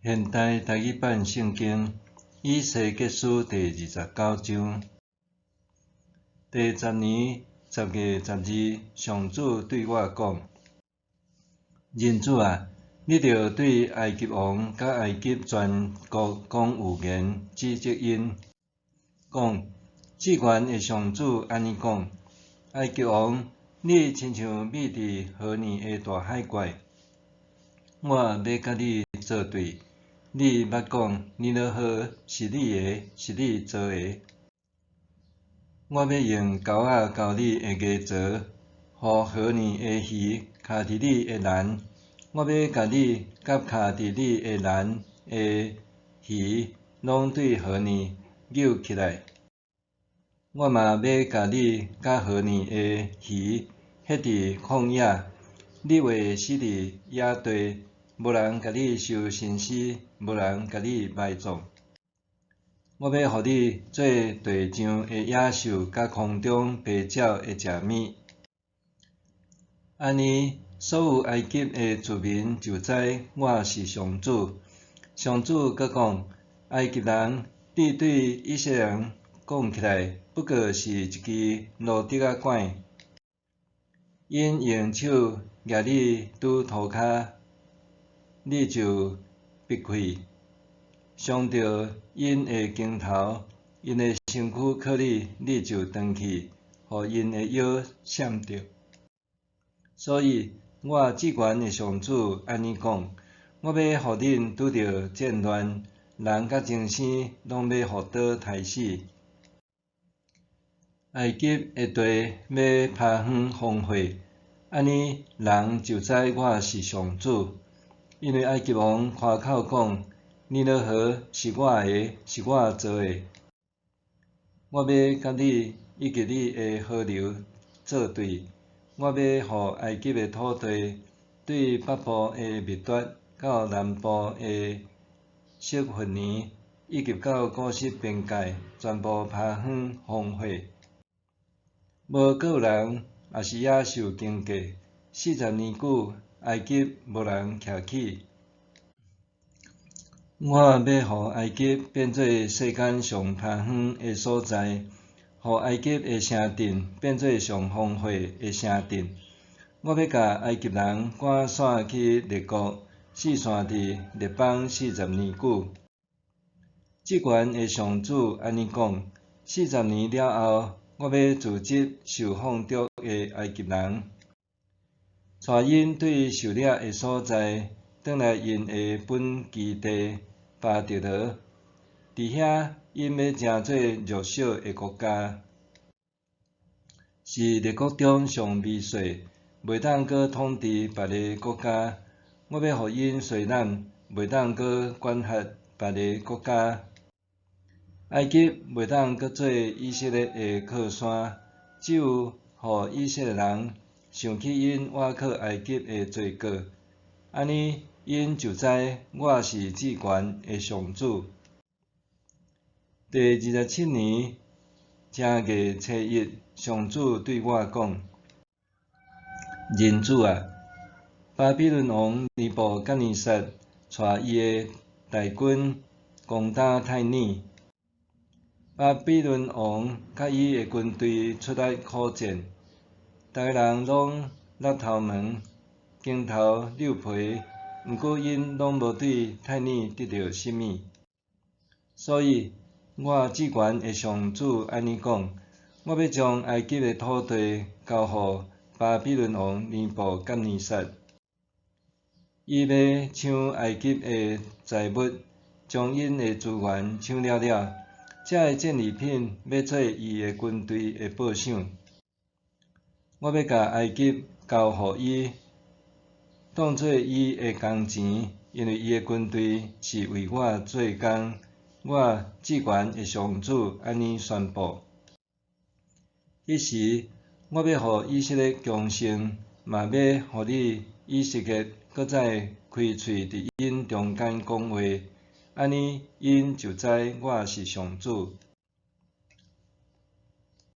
現代台語版聖經以西結書第29章，第十年10月12，上主對我講：人子啊，你著對埃及王佮埃及全國講預言，指責𪜶，講：至懸的上主按呢講：埃及王，你親像覕佇河墘的大海怪，我欲佮你做對。你捌講尼羅河是你的，是你造的。我欲用鈎仔鈎你的牙槽，予河墘的魚徛佇你的欄。我欲共你佮徛佇你的欄的魚攏對河墘搝起來。我嘛欲共你佮河墘的魚歇佇曠野，你會死佇野地，無人共你收身屍，無人共你埋葬。我欲予你做地上的野獸佮空中飛鳥的食物。按呢，所有埃及的子民就知我是上主。上主閣講：埃及人，你對以色列人講起來，不過是一支蘆竹仔桿。𪜶用手攑你拄塗跤，你就覕去；傷著𪜶的肩頭，𪜶的身軀靠你，你就斷去，予𪜶的腰閃著。所以，我至懸的上主按呢講：我欲予恁拄著戰亂，人佮精牲攏欲予刀刣死。埃及的地欲拋荒荒廢，按呢人就知我是上主。因為埃及王誇口講：尼羅河是我的，是我造的。我欲佮你以及你的河流做對，我欲予埃及的土地對北部的密達到南部的色弗尼，以及到古實邊界，全部拋荒荒廢，無閣有人抑是野獸經過。40年久，埃及無人徛起。我欲予埃及變做世間上拋荒的所在，予埃及的城鎮變做上荒廢的城鎮。我欲共埃及人趕散去列國，四散佇列邦四十年久。至懸的上主按呢講：四十年了後，我欲組織受放逐的埃及人，帶𪜶對狩獵的所在，轉來𪜶的本居地巴特羅。佇遐，𪜶欲成做弱小的國家，是列國中上微細，袂當閣統治別个國家。我欲予𪜶衰懶，袂當閣管轄別个國家。埃及袂當閣做以色列的靠山，只有予以色列人想起𪜶倚靠埃及的罪過，按呢，𪜶就知我是至懸的上主。第27年正月初一，上主對我講：人子啊，巴比倫王尼布甲尼撒帶伊的大軍攻打泰爾。巴比倫王佮伊的軍隊出來苦戰，逐个人攏搦頭毛、肩頭搝皮，毋過𪜶攏無對泰爾得著啥物。所以，我至懸的上主按呢講：我欲將埃及的土地交予巴比倫王尼布甲尼撒，伊欲搶埃及的財物，將𪜶的資源搶了了。這个戰利品欲做伊的軍隊的報賞。我欲共埃及交予伊，當做伊的工錢，因為伊的軍隊是為我做工。我至懸的上主按呢宣布。彼時，我欲予以色列強盛，嘛欲予你以西結閣再開喙佇𪜶中間講話，按呢𪜶就知我是上主。